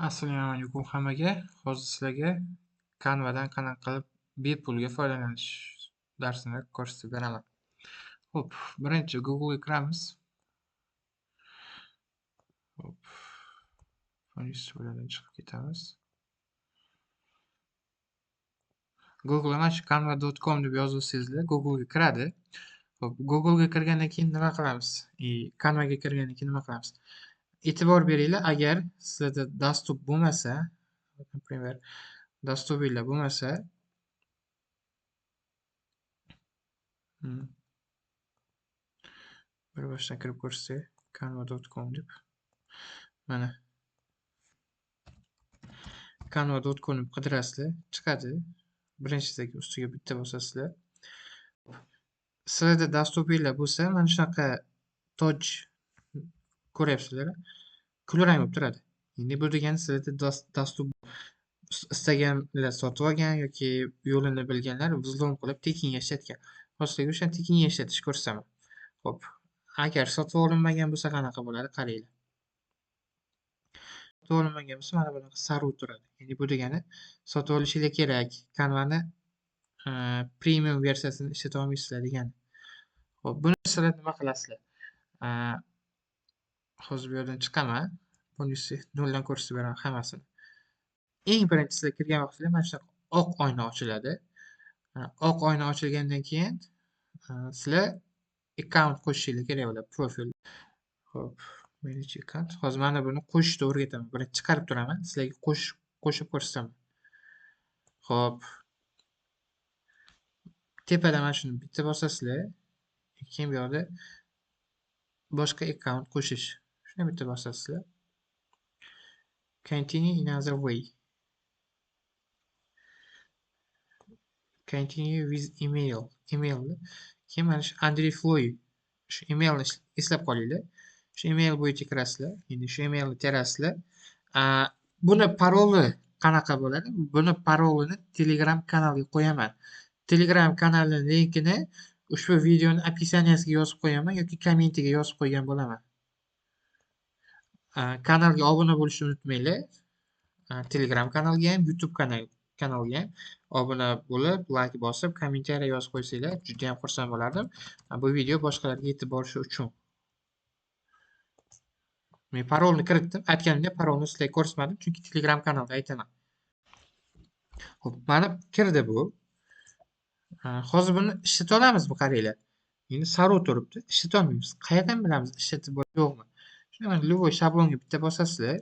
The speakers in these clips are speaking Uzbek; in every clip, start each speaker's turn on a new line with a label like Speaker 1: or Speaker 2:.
Speaker 1: Assalomu alaykum hammaga. Hozir sizlarga Canva'dan qanaqa qilib bepulga foydalanish darsini ko'rsatib beraman. Xo'p, birinchi Google'ga kiramiz. Xo'p. Fonistlardan chiqib ketamiz. Google'ga mana shu canva.com deb yozsangizlar, Google'ga kiradi. Xo'p, Google'ga kirgandan keyin nima qilamiz? Canva'ga kirgandan keyin nima qilamiz? E'tibor beringlar, agar sizlarda dastur bo'lmasa, например, dasturinglar bo'lmasa, bir boshdan kirib ko'rsak, canva.com deb. Mana canva.com deb qidirasizlar, chiqadi. Birinchisidagi ustiga bitta bosasizlar. Sizlarda dasturinglar bo'lsa, mana shunaqa toj ko'ryapsizlar, kulrang bo'lib turadi. Endi bu degani sizlarda dastur istaganlar sotib olgan yoki yo'lini bilganlar vzlom qilib tekinga ishlatgan. Hozir sizlarga o'shani tekinga ishlatishni ko'rsataman. Xo'p, agar sotib olinmagan bo'lsa qanaqa bo'ladi, qaranglar. Sotib olinmagan bo'lsa mana bunaqa sariq turadi. Endi bu degani sotib olishinglar kerak. Canva'ni premium versiyasini ishlata olmaysizlar degani. Xo'p, buni sizlar nima qilasizlar? Hozir bu yerdan chiqaman. Buni noldan ko'rsatib beraman hammasini. Eng birinchi sizlar kirgan vaqtingizda mana shunaqa oq oyna ochiladi. Oq oyna ochilgandan keyin sizlar akkaunt qo'shishinglar kerak bo'ladi, profil. Xo'p, manage account. Hozir mana buni qo'shishni o'rgataman. Birinchi chiqarib turaman, sizlarga qo'shib ko'rsataman. Xo'p. Tepada mana shuni bitta bosasizlar, keyin bu yoqda boshqa akkaunt qo'shish. Shuni bitta bosasizlar. Continue in other way. Continue with email. Emailni keyin mana shu Andrey Floy shu emailni eslab qolinglar. Shu email bo'yicha kirasizlar. Endi shu emailni terasizlar. Buni paroli qanaqa bo'ladi? Buni parolini Telegram kanaliga qo'yaman. Telegram kanalining linkini ushbu videoni описанияsiga yozib qo'yaman yoki kommentiga yozib qo'ygan bo'laman. Kanalga obuna bo'lishni unutmanglar. Telegram kanaliga ham, YouTube kanaliga ham obuna bo'lib, like bosib, kommentariya yozib qo'ysanglar, juda ham xursand bo'lardim. Bu video boshqalarga yetib borishi uchun. Men parolni kiritdim. Aytganimdek, parolni sizlarga ko'rsatmadim, chunki Telegram kanalida aytaman. Xo'p, mana kirdi bu. Hozir buni ishlata olamizmi, qaranglar. Endi sariq turibdi, ishlata olmaymiz. Qayerdan bilamiz ishlatib yo'qmi? Shunda mana любой shablonga bitta bosasizlar.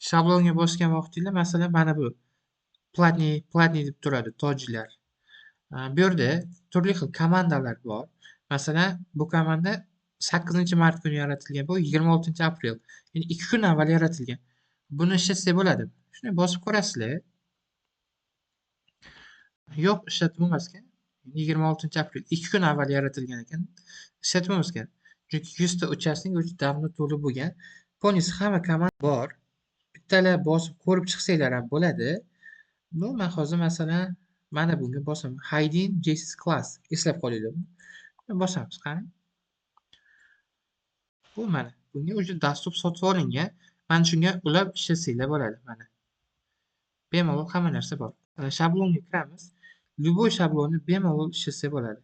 Speaker 1: Shablonga bosgan vaqtingizda, masalan, mana bu platniy deb turadi, tojlar. Bu yerda turli xil komandalar bor. Masalan, bu komanda 8-mart kuni yaratilgan, bu 26-aprel. Ya'ni 2 kun avval yaratilgan. Buni ishlatsak bo'ladi. Shuni bosib ko'rasizlar. Yo'q, ishlatib bo'lmas ekan. 26-aprel 2 kun avval yaratilgan ekan. Ishlatib bo'lmas ekan. Chunki 100 ta uchastning o'zi davni to'lib bo'lgan. Polnis hamma komanda bor. Bittalar bosib ko'rib chiqsanglar ham bo'ladi. No, men hozir masalan mana bunga bosaman. Hiding JSS class eslab qolinglar buni. Bosamiz, qani. Bu mana bunga o'zi dastur sotib olingan. Mana shunga ulab ishlatsanglar bo'ladi mana. Bemalol hamma narsa bor. Shablonga kiramiz. Любой shablonni bemalol ishlatsa bo'ladi.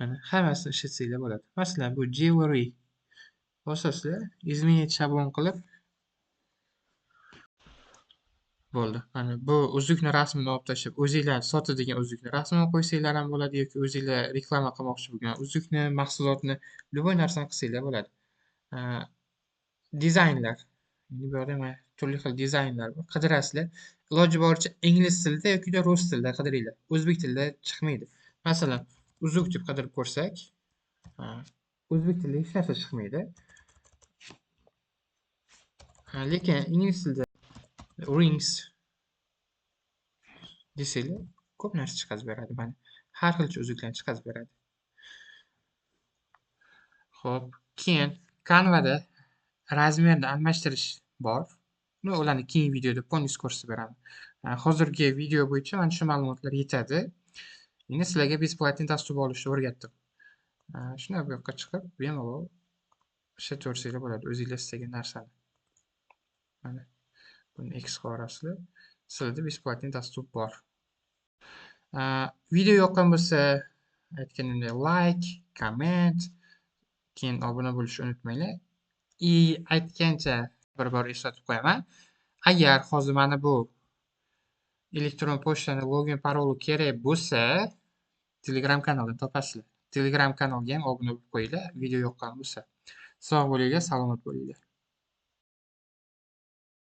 Speaker 1: Mana hammasini ishlatsanglar bo'ladi. Masalan, bu jewelry bosasizlar, изменить shablon qilib bo'ldi. Mana bu uzukni rasmini olib tashlab, o'zinglar sotadigan uzukni rasmini qo'ysanglar ham bo'ladi yoki o'zinglar reklama qilmoqchi bo'lgan uzukni, mahsulotni, любой narsani qilsanglar bo'ladi. Dizaynlar. Endi bu yerda mana turli xil dizaynlar bor. Qidirasizlar. Iloji boricha ingliz tilida yoki rus tilida qidiringlar. O'zbek tilida chiqmaydi. Masalan, uzuk deb qidirib ko'rsak, o'zbek tilida hech narsa chiqmaydi. Lekin ingliz tilida rings desanglar, ko'p narsa chiqarib beradi mana. Har xilcha uzuklarni chiqarib beradi. Xo'p, keyin Canva'da razmerni almashtirish bor. No, ularni keyingi videoda polnis ko'rsatib beraman. Hozirgi video bo'yicha mana shu ma'lumotlar yetadi. Endi sizlarga bесплатный dastur olishni o'rgatdim. Shunday bu yoqqa chiqib, bemalol ishlataversanglar bo'ladi o'zinglar istagan narsani. Mana Buni X qilib yuborasizlar. Sizlarda бесплатный доступ bor. Video yoqqan bo'lsa, aytganimdek, like, comment, keyin obuna bo'lishni unutmanglar. И aytgancha bir bor eslatib qo'yaman. Agar hozir mana bu elektron pochtani login paroli kerak bo'lsa, Telegram kanaldan topasizlar. Telegram kanalga ham obuna bo'lib qo'yinglar, video yoqqan bo'lsa. Sog' bo'linglar, salomat bo'linglar.